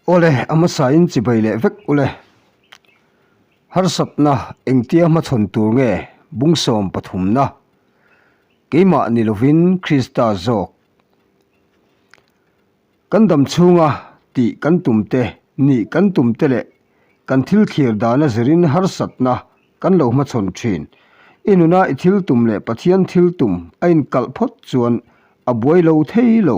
Awle, a hmasain chibai leh vek ule. Harsatna engtia hmachhawn tur nge bungsawm pathumna? Keimah ni lovin Krista zawk. Kan dam chhunga tih kan tum te, nih kan tum te leh kan thil thlir dana zirin harsatna kan lo hmachhawn thin. I nuna i thil tum leh Pathian thil tum a inkalh phawt chuan a buai lo thei lo.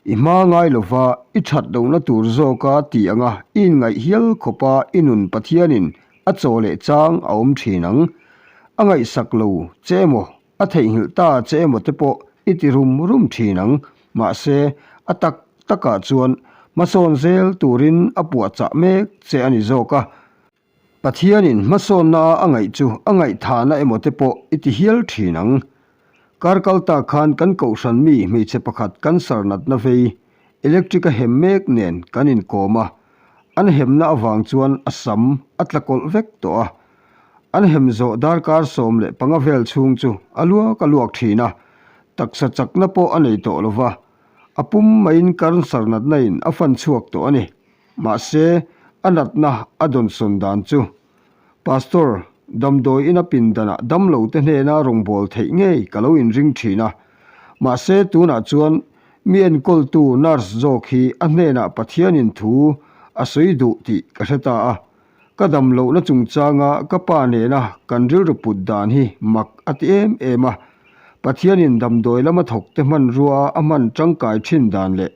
I hma ngai lova i that lohna tur zawka ti anga i inngaih hial khawpa i nun Pathianin a chaw leh chang a awm thin ang. A ngaihsak lo che emaw, a theihnghilh ta che emaw te pawh i ti rum rum thin ang. Mahse, a tak takah chuan hmasawn zel turin a puahchah mek che a ni zawk a. Pathianin hmasawnna a ngaih chu a ngaihthahna emaw te pawh i ti hial thin ang. Kar kal ta khan kan kohhran mi hmeichhe pakhat cancer natna vei, electric a hem mek nen kan inkawm a. An hemna avang chuan a sam a tla kawlh vek tawh a. An hem zawh darkar 15 vel chhung chu a luak a luak thin a, taksa chakna pawh a nei tawh lova, a pum maiin cancer natna in a fan chhuak tawh a ni. Mahse, a natna a dawnsawn dan chu Pastor, damdawi ina pindanah damlote hnena rawngbâwl theih ngei ka lo inring ṭhin a. Mahse, tunah chuan mi enkawltu nurse zawk hi a hnenah Pathianin thu a sawi duh tih ka hre ta a. Ka dam lohna chungchanga ka pa nena kan rilru put dan hi mak a ti em em a. Pathianin damdawi lama thawkte hmanrua a hman ṭangkai ṭhin dan leh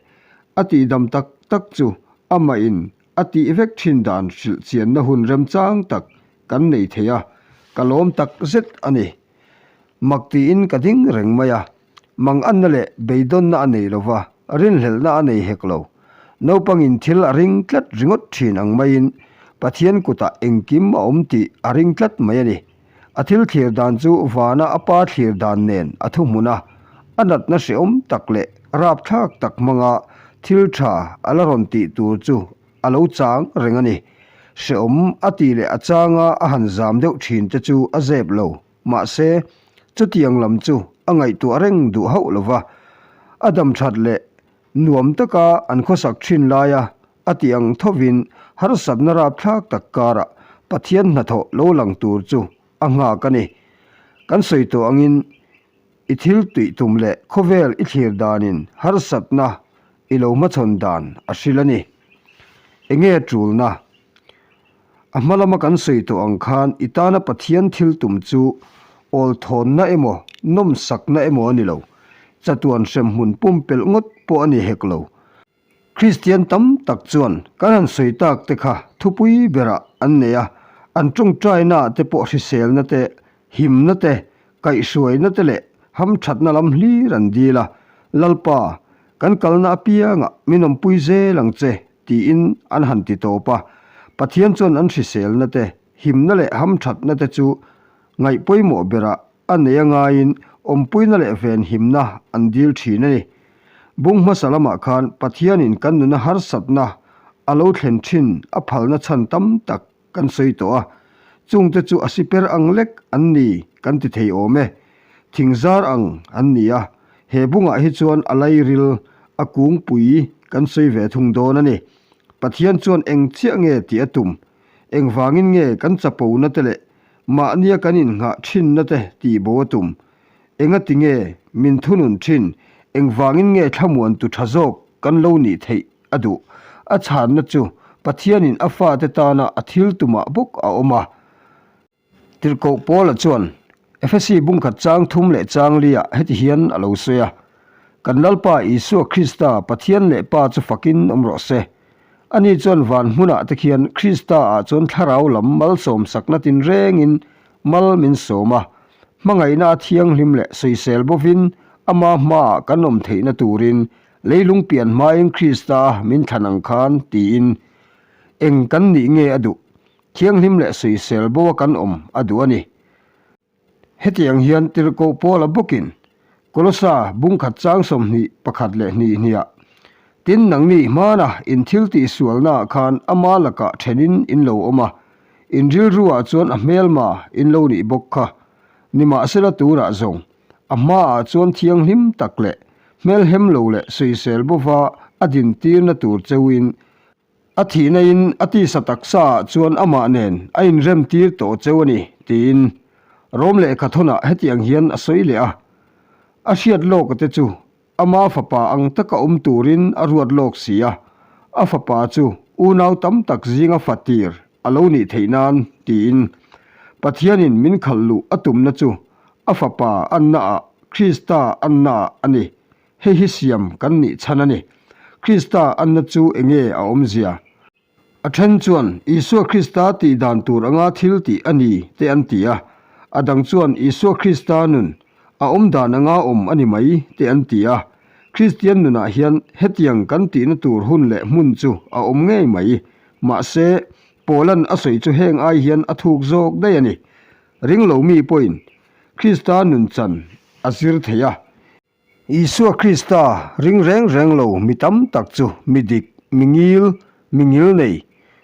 A tihdam tak tak chu amahin a tih vek thin dan hrilh chianna hun remchang tak kan nei thei a, ka lawm tak zet a ni. Mak tiin ka ding reng mai a, manganna leh beidawnna a nei lova, rinhlelhna a nei hek lo. Naupangin thil a ring tlat ringawt thin ang maiin Pathian kutah engkim a awm tih a ring tlat mai a ni. A thil thlir dan chu vana a pa thlir dan nen a thuhmun a, a natna hrehawm tak leh rapthlak tak hmanga thil tha a la rawn tih tur chu a lo chang reng a ni. Hrehawm a tih leh a changa a han zam deuh thin te chu a zep lo. Mahse, chutiang lam chu a ngaihtuah reng duh hauh lo va, a dam that leh Nuam taka an khawsak thin laia a tih ang thovin harsatna rapthlak tak karah Pathian hnathawh lo lang tur chu a nghak a ni. Kan sawi tawh angin i thil tuih tum leh khawvel i thlir danin harsatna i lo hmachhawn dan a hril a ni. Enge tulna? A hma lama kan sawi tawh ang khan i tana Pathian thil tum chu awlthawnna emaw, nawmsakna emaw a ni lo. Chatuan hremhmun pumpelh ngawt pawh a ni hek lo. Kristian tam tak chuan kan han sawi tak te kha thupui berah an nei a, an tawngtainaah te pawh hriselna te, himna te, kaihhruaina te leh hamthatna lam hlir an dil a, Lalpa, kan kalna apiangah min awmpui zel ang che tiin an han ti tawp a. Pathian chuan an hriselna te, himna leh hamthatna te chu ngaih pawimawh berah a nei a ngaiin awmpuina leh venhimna an dil thin a ni. Bung hmasa lamah khan Pathianin kan nuna harsatna a lo thlen thin a phalna chhan tam tak kan sawi tawh a, chungte chu a siper ang lek an ni kan ti thei awm e. Thingzar ang an ni a, he bungah hi chuan a lairil, a kungpui kan sawi ve thung dawn a ni. Pathian chuan eng chiah nge tih a tum? Engvangin nge kan chapona te leh mahnia kan innghah thinna te tihbo a tum? Engati nge min thunun thin? Engvangin nge thlamuantu tha zawk kan lo nih theih a duh. A chhanna chu Pathianin a fate tana a thil tumah bawk a awm a. Tirhkoh Paula chuan Efesi bungkhat chang thum leh chang liah heti hian a lo sawi a, Kan Lalpa Isua Krista, Pathian leh Pa chu fakin awm rawh se. Ani chuan van hmunah te khian Krista-ah chuan thlarau lam malsawmsakna tinrengin mal min sawm a, hmangaihna a thianghlim leh sawisel bawvin ama hmaah kan awm theihna turin Leilung pian hmain Krista min thlan ang khan tiin eng kan nih nge a duh? Thianghlim leh sawisel bo a kan awm a duh a ni. Hetiang hian Tirhkoh Paula bawkin Kolosa bungkhat chang 21 leh hnih hniah, Tin nangni hmana in thil tihsualnaah khan ama lakah thenin in lo awm a, in rilruah chuan a hmelma in lo nih bawk kha. Nimahsela tunah zawng A hmaah chuan thianghlim tak leh hmelhem lo leh sawisel bova a dintirna tur cheuhin. A thihna-in a tisa taksaah chuan amah nen a inremtir tawh cheu a ni, tiin Rom lehkhathawnah hetiang hian a sawi leh a. A hriat lawka te chu ama fapa ang taka awm turin a ruat lawk si a, a fapa chu unau tam tak zinga fatir a lo nih theih nan, tiin Pathianin min khalh luh a tumna chu a fapa annaah, Krista annaah a ni. Hei hi siam kan nih chhan a ni. Krista anna chu enge a awmzia? A then chuan Isua Krista tih dan tur anga thil tih a ni te an ti a, a dang chuan Isua Krista nun a awm dan anga awm a ni mai te an ti a. Kristian nunah hian hetiang kan tihna tur hun leh hmun chu a awm ngei mai. Mahse, Paula'n a sawi chu heng ai hian a thuk zawk daih a ni. Ringlo mi pawhin Krista nun chan a zir thei a. Isua Krista ring reng reng lo mi tam tak chu mi dik, mi ngil, mi ngil nei,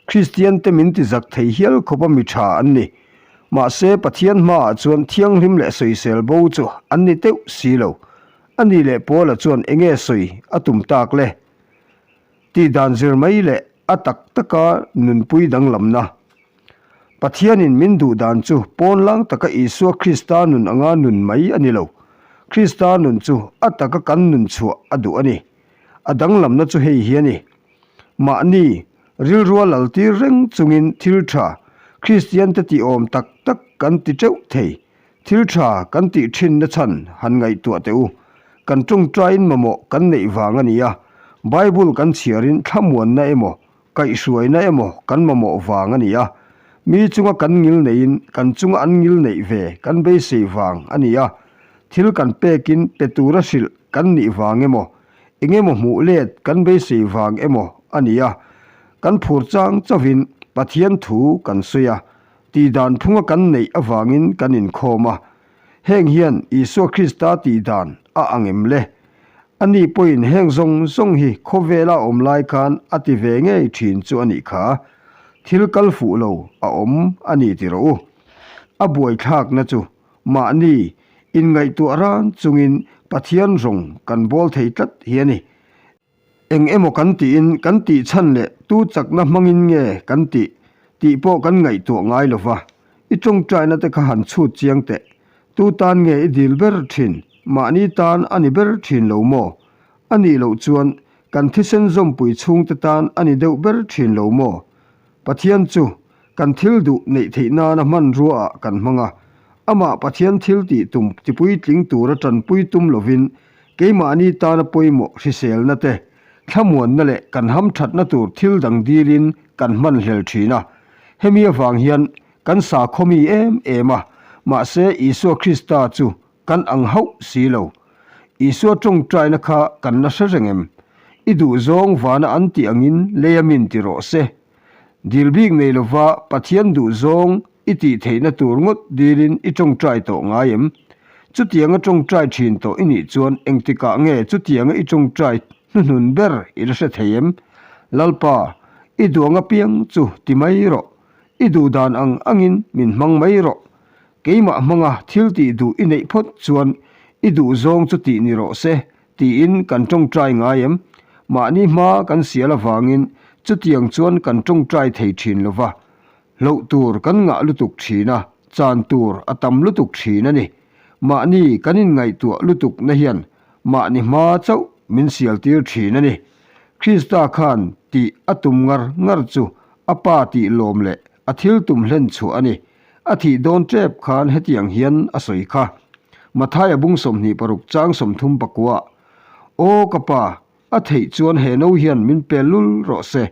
Kristiante min ti zak thei hial khawpa mi tha an ni. Mahse, Pathian hmaah chuan thianghlim leh sawisel bo chu an ni teuh si lo. A ni leh Paula chuan enge sawi a tum tak le? Tih dan zir mai leh a tak taka nunpui danglamna. Pathianin min duh dan chu pawnlang taka Isua Krista nun anga nun mai a ni lo. Krista nun chu a taka kan nun chhuah a duh a ni. A danglamna chu hei hi a ni. Mahni rilrua laltir reng chungin thil tha Kristiante tih awm tak tak kan ti teuh thei. Thil tha kan tih thinna chhan han ngaihtuah teh u. Kan tawngtaiin mamawh kan neih vang a ni a. Bible kan chhiarin thlamuanna emaw Kaihhruaina emaw kan mamawh vang a ni a, mi chunga kan ngil neihin kan chunga an ngil neih ve kan beisei vang a ni a, thil kan pekin pe tura hrilh kan nih vang emaw, eng emaw hmuh let kan beisei vang emaw a ni a, kan phur chang chauhin Pathian thu kan sawi a, tihdan phunga kan neih avangin kan inkhawm a, heng hian Isua Krista tihdan a ang em le? Ani pawhin heng zawng zawng hi khawvela awm lai khan a ti ve ngei thin chu a nih kha. Thil kal fuh lo a awm a ni ti rawh u. A buaithlakna chu mahni inngaihtuah ran chungin Pathian rawng kan bawl thei tlat hi a ni. Eng emaw kan tiin kan tih chhan leh tu chakna hmangin nge kan tih tih pawh kan ngaihtuah ngai lo va. I tawngtaina te kha han chhut chiang teh. Tu tan nge i dil ber thin? Mahni tan a ni ber thin lo maw? A nih loh chuan kan thisen zawmpui chhungte tan a ni deuh ber thin lo maw? Pathian chu kan thil duh neih theih nana hmanruaah kan hmang a, amah Pathian thil tih tum tipuitling tura tanpui tum lovin keimahni tana pawimawh hriselna te, thlamuanna leh kan hamthatna tur thil dang dilin kan hmanhlel thin a. Hemi avang hian kan sakhaw mi em em a, mahse Isua Krista chu kan ang hauh si lo. Isua tawngtaina kha kan la hre reng em? I duhzawng vana an tih angin lei a min ti rawh se. Dil bik nei lova Pathian duhzawng i tih theihna tur ngawt dilin i tawngtai tawh ngai em? Chutianga tawngtai thin tawh i nih chuan engtikah nge chutianga i tawngtai hnuhnun ber i la hre thei em? Lalpa, i duang apiang chu ti mai rawh. I duhdan ang angin min hmang mai rawh. Keimah hmanga thil tih duh i neih phawt chuan i duhzawng chu tih ni rawh se tiin kan tawngtai ngai em? Mahni hma kan sial avangin chutiang chuan kan tawngtai thei thin lo va, hloh tur kan ngah lutuk thin a, chan tur a tam lutuk thin a ni. Mahni kan inngaihtuah lutukna hian mahni hma chauh min sial tir thin a ni. Krista khan tih a tum ngar ngar chu a pa tih lawm leh a thil tum hlen chhuah a ni. A thih dawn tep khan hetiang hian a sawi kha. Mathaia bung 26 chang 30 pakua, Aw ka pa, a theih chuan he no hian min pel lul rawh se,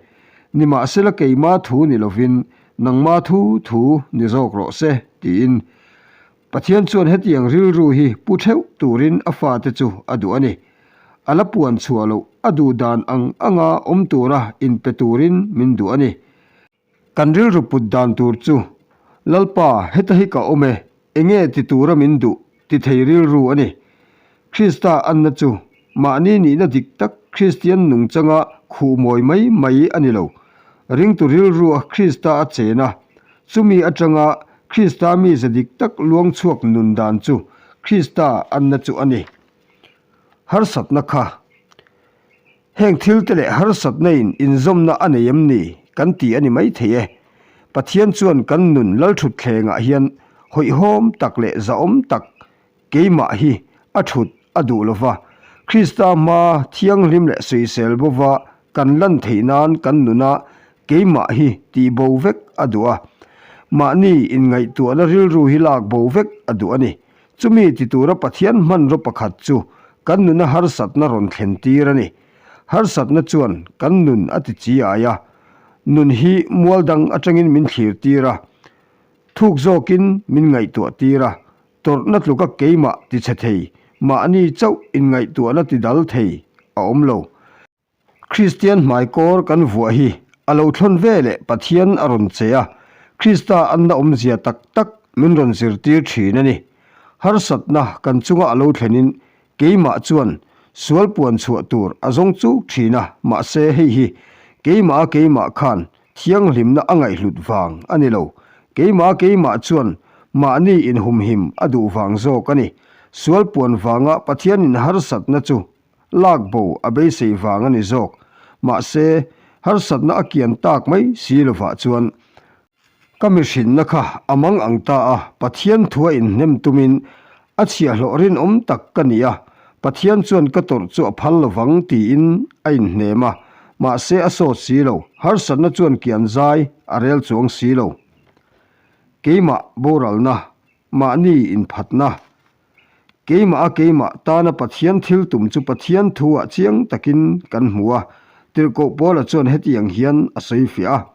nimahsela keima thu ni lovin nangma thu thu ni zawk rawh se, tiin. Pathian chuan hetiang rilru hi pu theuh turin a fate chu a duh a ni. A la puan chhuah loh a duh dan ang anga awm tura inpe turin min duh a ni. Kan rilru put dan tur chu, Lalpa, heta hi ka awm e, enge ti tura min duh ti thei rilru a ni. Krista anna chu mahni nihna dik tak Kristian nungchanga khuh mawi mai mai a ni lo. Ringtu rilrua Krista a chen a, chumi atanga Krista mize dik tak luang chhuak nun dan chu Krista anna chu a ni. Harsatna kha. Heng thilte leh harsatna in inzawmna a nei em ni kan ti a ni maithei e. Pathian chuan kan nun lalthutthlengah hian hawihhawm tak leh zahawm tak keimah hi a thut a duh lo va, Krista hma thianghlim leh sawisel bova kan lan theih nan kan nuna keimah hi tih bo vek a duh a. Mahni inngaihtuahna rilru hi lak bo vek a duh a ni. Chumi ti tura Pathian hmanraw pakhat chu kan nuna harsatna rawn thlen tir a ni. Harsatna chuan kan nun a ti chi ai a, nun hi mual dang atangin min thlir tir a, thuk zawkin min ngaihtuah tir a, Tawrhna tluka keimah ti chhe thei, mahni chauh inngaihtuahna ti dal thei a awm lo. Kristian hmaikawr kan vuah hi a lo thlawn ve leh Pathian a rawn che a, Krista anna awmzia tak tak min rawn zirtir thin a ni. Harsatna kan chunga a lo thlenin keimah chuan sual puan chhuah tur a zawng chuk thin a, mahse hei hi keimah a keimah khan Thianghlimna a ngaihhlut vang a ni lo. Keimah keimah chuan mahni inhumhim a duh vang zawk a ni. Sual puan vanga Pathianin harsatna chu lak bo a beisei vang a ni zawk. Mahse, harsatna a kian tak mai si lovah chuan ka mihrinna kha a mang ang ta a, Pathian thua inhnem tumin A chhiahhlawh rinawm tak ka ni a, Pathian chuan ka tawrh chu a phal lovang tiin a inhnem a, mahse a sawt si lo, harsatna chuan kian zai a rel chuang si lo. Keimah boralna, mahni inphatna. Keimah a keimah tana Pathian thil tum chu Pathian thu ah chiang takin kan hmu a, Tirhkoh Paula chuan hetiang hian a sawi fiah a.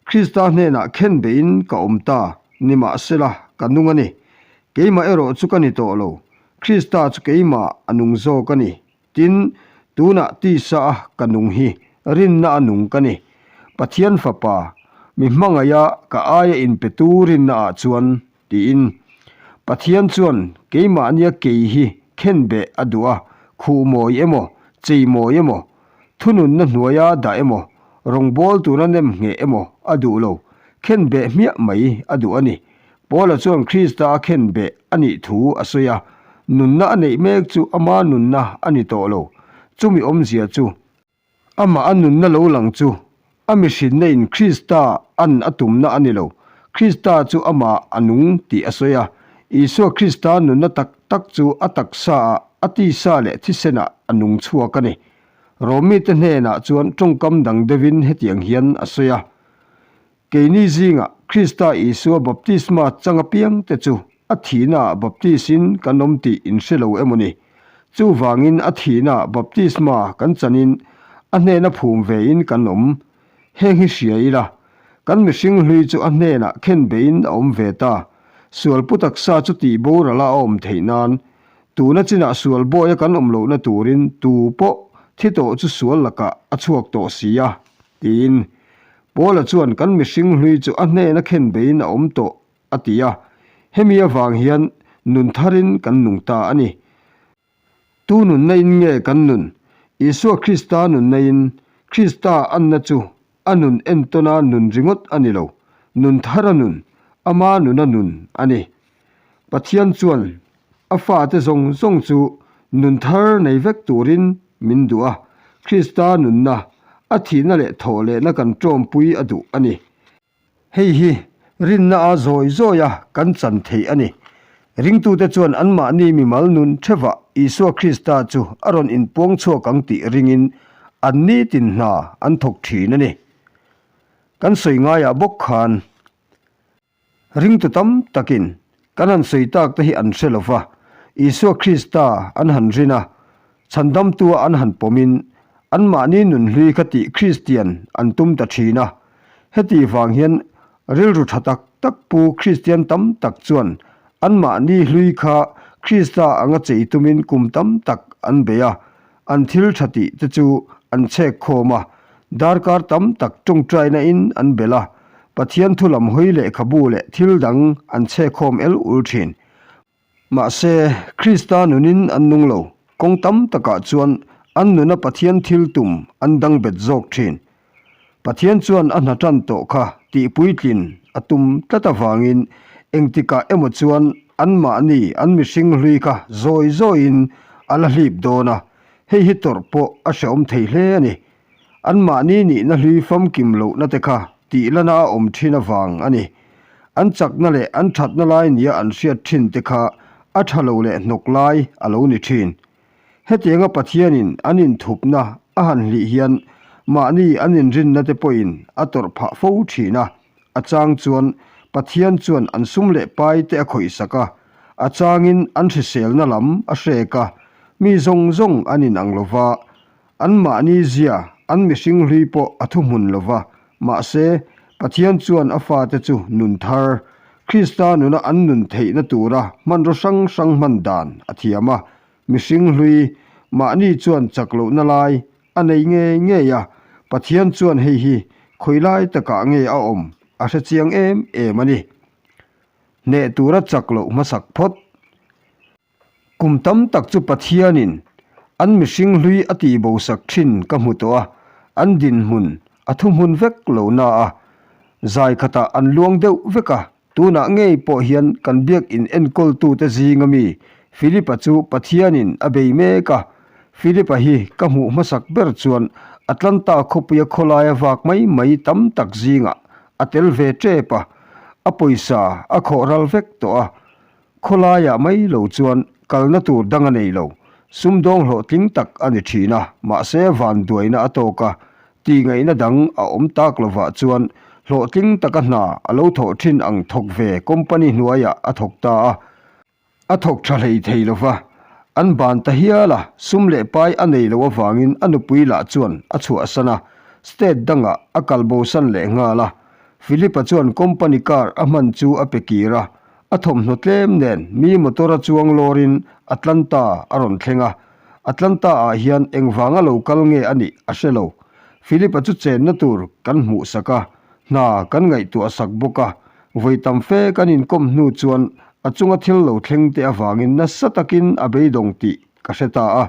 Krista hnenah khen beihin ka awm ta, nimahsela, ka nung a ni. Keimah erawh chu ka ni tawh lo, Krista chu keimah a nung zawk a ni. Tin, tunah tisa a ka nung hi rinna a nung ka ni. Pathian Fapa, mi hmangaiha ka aia inpetu rinna ah chuan, tiin. Pathian chuan keimahnia kei hi khenbeh a duh a, khuh mawi emaw, chei mawi emaw, Thununna hnuaia dah emaw, rawngbâwl tûra nem ngheh emaw a duh lo, khenbeh hmiah mai a duh a ni. Paula chuan Krista a khenbeh a nih thu a sawi a, nunna a neih mêk chu ama nunna a ni tawh lo. Chumi awmzia chu, amah a nunna lo lang chu a mihrinna in Krista an a tumna a ni lo, Krista chu amah a nung tih a sawi a. Isua Krista nunna tak tak chu a taksaah, a tisa leh thisenah a nung chhuak a ni. Rawmite hnenah chuan tawngkam dang deuhin hetiang hian a sawi a, Keini zingah Krista Isua baptisma chang apiangte chu a thihnaah baptisin kan awm tih in hre lo emaw ni? Chuvangin a thihnaah baptisma kan chanin a hnena phum vein kan awm. Heng hi hria ila, kan mihring hlui chu a hnenah khen beiin a awm ve ta. Sual pu taksa chu tih borala a awm theih nan, tuna chinah sual bawia kan awm lohna turin tu pawh thi tawh chu sual lakah a chhuak tawh si a, tiin. Paula chuan kan mihring hlui chu a hnena khen beiin a awm tawh a ti a, hemi avang hian nun tharin kan nung ta a ni. Tu nunna in nge kan nun? Isua Krista nunna in, Krista anna chu a nun entawna nun ringawt a ni lo, nun thara nun, ama nuna nun a ni. Pathian chuan a fate zawng zawng chu nun thar nei vek turin min duh a, Krista nunna, a thihna leh thawhlehna kan ṭawmpui a duh a ni. Hei hi rinna a zawi zawi a kan chan theih a ni. Ringtute chuan anmahni mimal nun thevah Isua Krista chu a rawn inpuang chhuak ang tih ringin an nitin hna an thawk thin a ni. Kan sawi ngaiah bawk khan ringtu tam takin kan han sawi tak te hi an hre lo va, Isua Krista an han rin a, Chhandamtua an han pawmin anmahni nunhlui kha tih Kristian an tum ta thin a. Heti vang hian rilru tha tak tak pu Kristian tam tak chuan anmahni hlui kha Krista anga chei tumin kum tam tak an bei a, an thil tha tih te chu an chhek khawm a, darkar tam tak tawngtaina in an belh a, Pathian thu lam hawi lehkhabu leh thil dang an chhek khawm el ul thin. Mahse, Krista nunin an nung lo. Kawng tam takah chuan an nuna Pathian thil tum an dang bet zawk thin. Pathian chuan a hna tan tawh kha tihpuitlin a tum tlat avangin engtikah emaw chuan anmahni an mihring hlui kha zawi zawiin a la hlip dawn a. Hei hi tawrh pawh a hrehawm thei hle a ni. Anmahni nihna hlui famkim lohna te kha tihlana a awm thin avang a ni. An chakna leh an thatna lai nia an hriat thin te kha a tha lo leh hnawk lai a lo ni thin. Hetianga Pathianin an inthupna a han hlih hian mahni an inrinna te pawhin a tawrh phah fo thin a. A chang chuan Pathian chuan an sum leh pai te a khawihsak a, a changin an hriselna lam a hrek a, mi zawng zawng an inang lo va, anmahni zia, an mihring hlui pawh a thuhmun lo va, mahse, Pathian chuan a fate chu nun thar, Krista nuna an nun theihna tura hmanraw hrang hrang hman dan a thiam a, mihring hlui, mahni chuan chak lohna lai A nei ngei ngei a, Pathian chuan hei hi khawi lai takah nge a awm a hre chiang em em a ni. Hneh tura chak loh hmasak phawt. Kum tam tak chu Pathianin an mihring hlui a tihbosak thin ka hmu tawh a, an dinhmun a thuhmun vek lo na a, zai khatah an luang deuh vek a, Tunah ngei pawh hian kan biakinn enkawltute zinga mi Philip-a chu Pathianin a bei mek a. Philip-a hi ka hmuh hmasak ber chuan Atlanta khawpuia khawlaia vak mai mai tam tak zingah a tel ve tep a, a pawisa a khawh ral vek tawh a. Khawlaiah mai lo chuan kalna tur dang a nei lo. Sumdawng hlawhtling tak a ni thin a, mahse vanduaina a tawk a, Tihngaihna dang a awm tak lovah chuan hlawhtling taka hna a lo thawh thin ang thawk ve company hnuaiah a thawk ta a, a thawk tha hlei thei lova, an ban ta hial a, sum leh pai a nei loh avangin a nupui lah chuan a chhuahsan a, state dangah a kalbosan leh nghal a. Philip-a chuan company car a hman chu a pe kir a, a thawmhnaw tlem nen mi motor a chuang lawrin Atlanta a rawn thleng a, Atlanta ah hian engvanga lo kal nge a nih a hre lo. Philip-a chu chenna tur kan hmuh sak a, hna kan ngaihtuah sak bawk a. Vawi tam fe kan inkawm hnu chuan a chunga thil lo thleng te avangin nasa takin a beidawng tih ka hre ta a.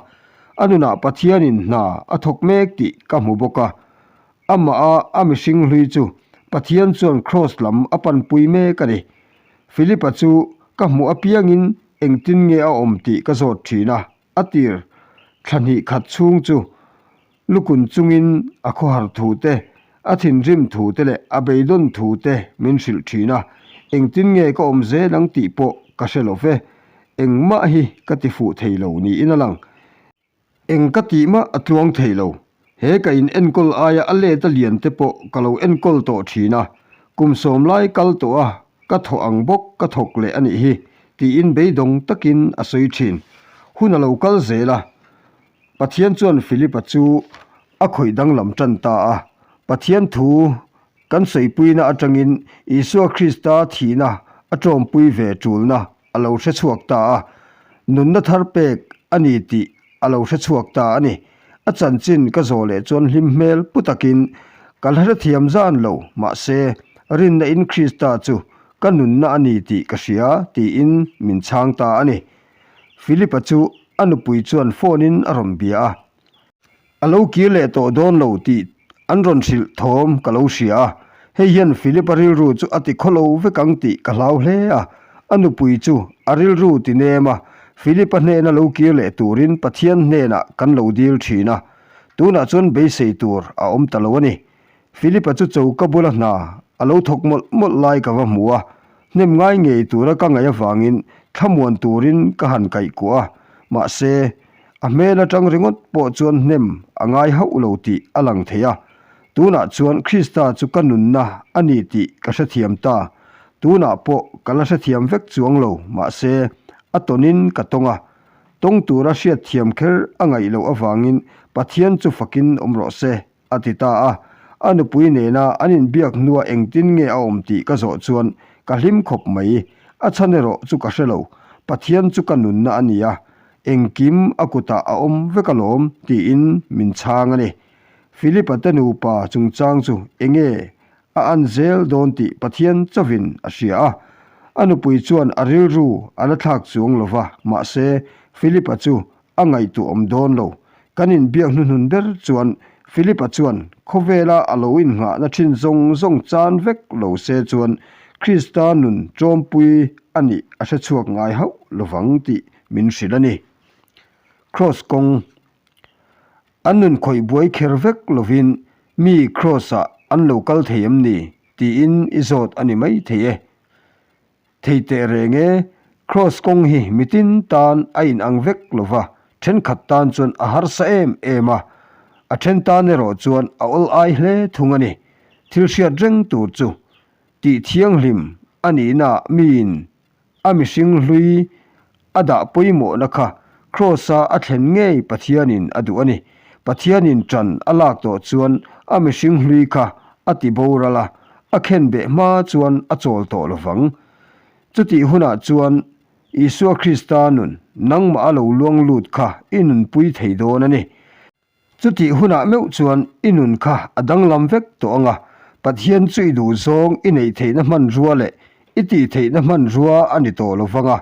A nunah Pathianin hna a thawk mek tih ka hmu bawk a. Amah a a mihring hlui chu Pathian chuan Kraws lam a panpui mek a ni. Philip-a chu ka hmuh apiangin Engtin nge a awm tih ka zawt thin a, a tir thla hnih khat chhung chu lukun chungin a khawhar thu te, a thinrim thu te leh a beidawn thu te min hrilh thin a, engtin nge ka awm zel ang tih pawh ka hre lo ve, engmah hi ka ti fuh thei lo niin a lang. Eng ka tih mah a tluang thei lo. He ka in enkawl aia a let a lian te pawh ka lo enkawl tawh thin a, kum sawm lai kal tawh a, ka thawh ang bawk ka thawk leh a nih hi, tiin beidawng takin a sawi thin. Hun a lo kal zel a, Pathian chuan Philip-a chu a khawih danglam tan ta a, Pathian thu Kan sawipuina atangin Isua Krista thihna a tawmpui ve tulna a lo hre chhuak ta a, nunna thar pek a ni tih a lo hre chhuak ta a ni. A chanchin ka zawh leh chuan hlim hmel pu takin ka la hrethiam zan lo, mahse rinna in Krista chu ka nunna a ni tih ka hria tiin min chhang ta a ni. Philip-a chu a nupui chuan phone in a rawn bia a. A lo kir leh tawh dawn lo tih an rawn hrilh thawm ka lo hria a, hei hian Philip-a rilru chu a ti khawlo vek ang tih ka hlau hle a. A nupui chu a rilru ti nem a, Philip-a hnena lo kir leh turin Pathian hnenah kan lo dil thin a, tunah chuan beisei tur a awm ta lo a ni. Philip-a chu choka bula hna a lo thawk mawlh mawlh lai ka va hmu a, hnem ngai ngei tura ka ngaih avangin thlamuan turin ka han kaihkuah a, mahse, a hmel atang ringawt pawh chuan hnem a ngai hauh lo tih a lang thei a. Tunah chuan Krista chu ka nunna a ni tih ka hrethiam ta. Tunah pawh ka la hrethiam vek chuang lo, mahse, a tawnin ka tawng a. Tawng tura hriatthiam kher a ngaih loh avangin Pathian chu fakin awm rawh se. A ti ta a, a nupui nena an inbiak hnua engtin nge a awm tih ka zawh chuan ka hlim khawp mai. A chhan erawh chu ka hre lo, Pathian chu ka nunna a ni a, engkim a kutah a awm vek alawm tiin min chhang a ni. Philip-a te nupa chungchang chu enge a an zel dawn tih Pathian chauhin a hria a, a nupui chuan a rilru a la thlak chuang lo va, mahse Philip-a chu A ngaihtuahawm dawn lo. Kan inbiak hnuhnun ber chuan Philip-a chuan khawvela a lo innghahna thin zawng zawng chan vek lo se chuan Krista nun tawmpui a nih a hre chhuak ngai hauh lovang tih min hrilh a ni. Kraws kawng. An nun khawih buai kher vek lovin mi Kraws-ah an lo kal thei em ni? tiin i zawt a ni mai thei e. Thei teh reng e, Kraws kawng hi mitin tan a inang vek lova, thenkhat tan chuan a harsa em em a, a then tan erawh chuan a awl ai hle thung a ni. Thil hriat reng tur chu tih thianghlim a nihnaah miin A mihring hlui a dah pawimawhna kha Kraws-a a thlen ngei Pathianin a duh a ni. Pathianin ṭan a lak tawh chuan a mihring hlui kha a ti boral a, a khenbeh hma chuan a chawl tawh lo vang. Chutih hunah chuan Isua Krista nun nangmah a lo luang lut kha i nunpui thei dawn a ni. Chutih hunah meuh chuan i nun kha a danglam vek tawh ang a, Pathian chu i duhzawng i neih theihna hmanrua leh i tih theihna hmanrua a ni tawh lo vang a,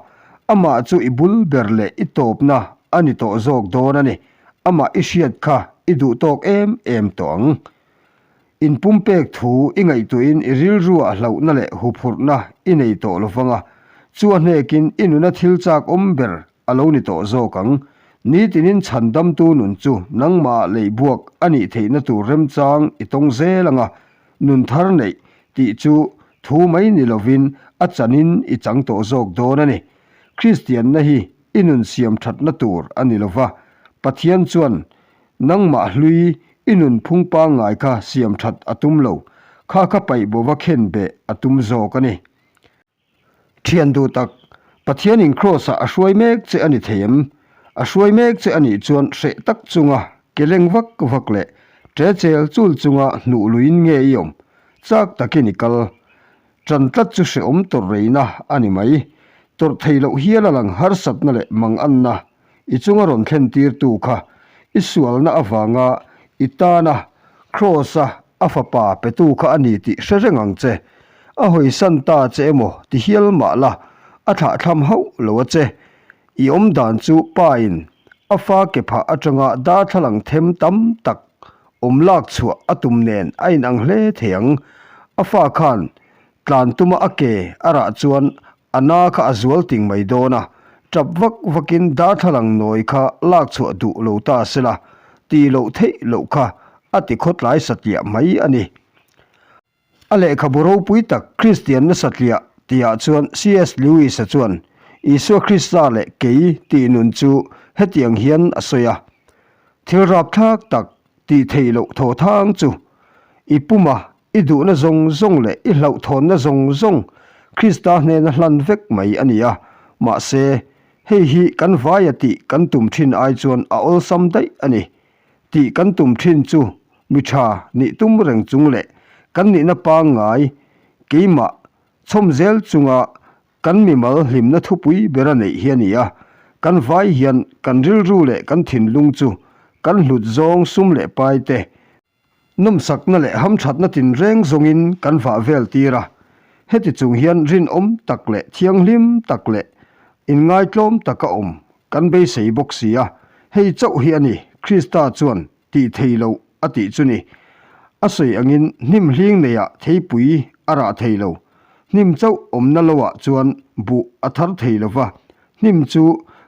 amah chu i bul ber leh i tawpna a ni tawh zawk dawn a ni. Amah i hriat kha i duh tawk em em tawh ang. Inpumpek thu i ngaihtuahin i rilruah hlauhna leh huphurhna i nei tawh lo vang a, chu a hnekin i nuna thil chak awm ber a lo ni tawh zawk ang. Nitinin chhandamtu nun chu nangmah leihbuak a nih theihna tur remchang i tawng zel ang a, nun thar neih tih chu thu mai ni lovin a chanin i chang tawh zawk dawn a ni. Kristianna hi i nun siam thatna tur a ni lova, Pathian chuan nangmah hlui i nun phung pangngai kha siam that a tum lo, kha kha paih bova khenbeh a tum zawk a ni. Thian duh tak, Pathianin Kraws-ah a hruai mek che a ni thei em? A hruai mek che a nih chuan hreh tak chunga ke leng vak vak leh ṭe chel chul chunga hnuh luiin nge i awm? Chak takin i kal. Ṭan tlat chu hrehawm tawrh reina a ni mai. Tawrh thei loh hial a lang harsatna leh manganna I chunga rawn thlen tirtu kha i sualna avanga i tana Kraws-a a fapa petu kha a ni tih hre reng ang che. A hawisan ta che emaw ti hial mah la, a thlahthlam hauh lo a che. I awm dan chu pain a fa ke phah atanga darthlalang them tam tak awm lak chhuah a tum nen a inang hle thei ang. A fa khan tlan tuma a ke a rah chuan A na kha a zual ting mai dawn a, tap vak vakin darthlalang nawi kha lak chhuah duh lo ta se la, tih loh theih loh kha a ti khawtlai satliah mai a ni. A lehkhabu ropui tak Kristianna satliah tihah chuan CS Lewis-a chuan Isua Krista leh kei tih nun chu hetiang hian a sawi a, Thil rapthlak tak tih theih loh thawthang chu i puma I duhna zawng zawng leh i hlauhthawnna zawng zawng Krista hnena hlan vek mai a ni a, mahse, hei hi kan vaia tih kan tum thin ai chuan a awlsam daih a ni. Tih kan tum thin chu mi tha nih tum reng chung leh kan nihna pangngai keimah chhawm zel chunga kan mimal hlimna thupui bera neih hi a ni a, kan vai hian kan rilru leh kan thinlung chu kan hlut zawng sum leh pai te, Nawmsakna leh hamthatna tinreng zawngin kan vah vel tir a, heti chung hian rinawm tak leh thianghlim tak leh inngaitlawm taka awm kan beisei bawk si a, hei chauh hi a ni Krista chuan tih thei loh a tih chu ni. A sawi angin hnim hling neiah theipui a rah thei lo, hnim chauh awmna loah chuan buh a thar thei lo va, Hnim chu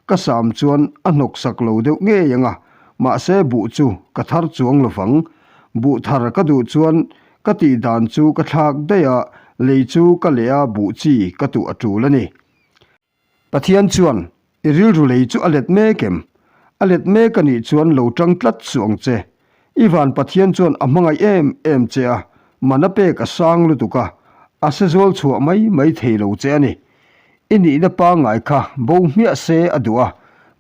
ka sam chuan a hnawk sak lo deuh ngei ang a, mahse buh chu ka thar chuang lo vang. Buh thar ka duh chuan ka tih dan chu ka thlak daih a, lei chu ka leh a buh chi ka tuh a tul a ni. Pathian chuan, I rilru lei chu a let mek em? A let mek a nih chuan lo tang tlat suh ang che. I van Pathian chuan a hmangaih em em che a, man a pek a sang lutuk a, a sezual chhuah mai mai thei lo che a ni. I nihna pangngai kha bo hmiah se a duh a,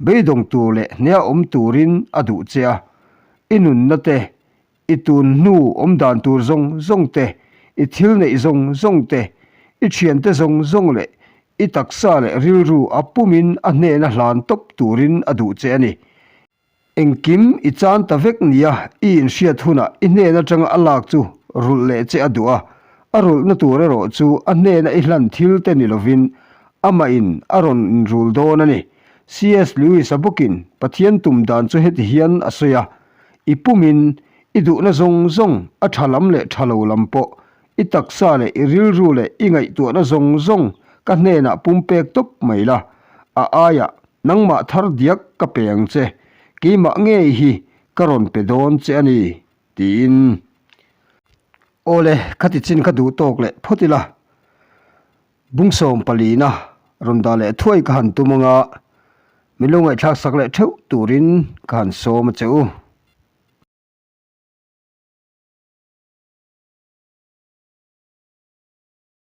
beidawng tur leh hnea awm turin a duh che a. I nunna te, i tun hnu awm dan tur zawng zawng te, i thil neih zawng zawng te, i thiante zawng zawng leh i taksa leh rilru a pumin a hnena hlan tawp turin a duh che a ni. Engkim i chan ta vek nia i inhriat hunah i hnen atanga a lak chu rulh leh che a duh a, a rulhna tur erawh chu a hnena i hlan thil te ni lovin amah in a rawn inrul dawn a ni. CS Lewis-a bawkin Pathian tum dan chu heti hian a sawi a, I pumin i duhna zawng zawng a tha lam leh tha lo lam pawh i taksa leh i rilru leh i ngaihtuahna zawng zawng ka hnenah pumpek tawp mai la, a aiah nangmah thar diak ka pe ang che, keimah ngei hi ka rawn pe dawn che a ni, tiin. Awle, khati chin kha duh tawk leh phawt ila. Bungsawm palina rawn dah leh thuai ka han tum anga, min lo ngaihthlak sak leh theuh turin ka han sawm a che u.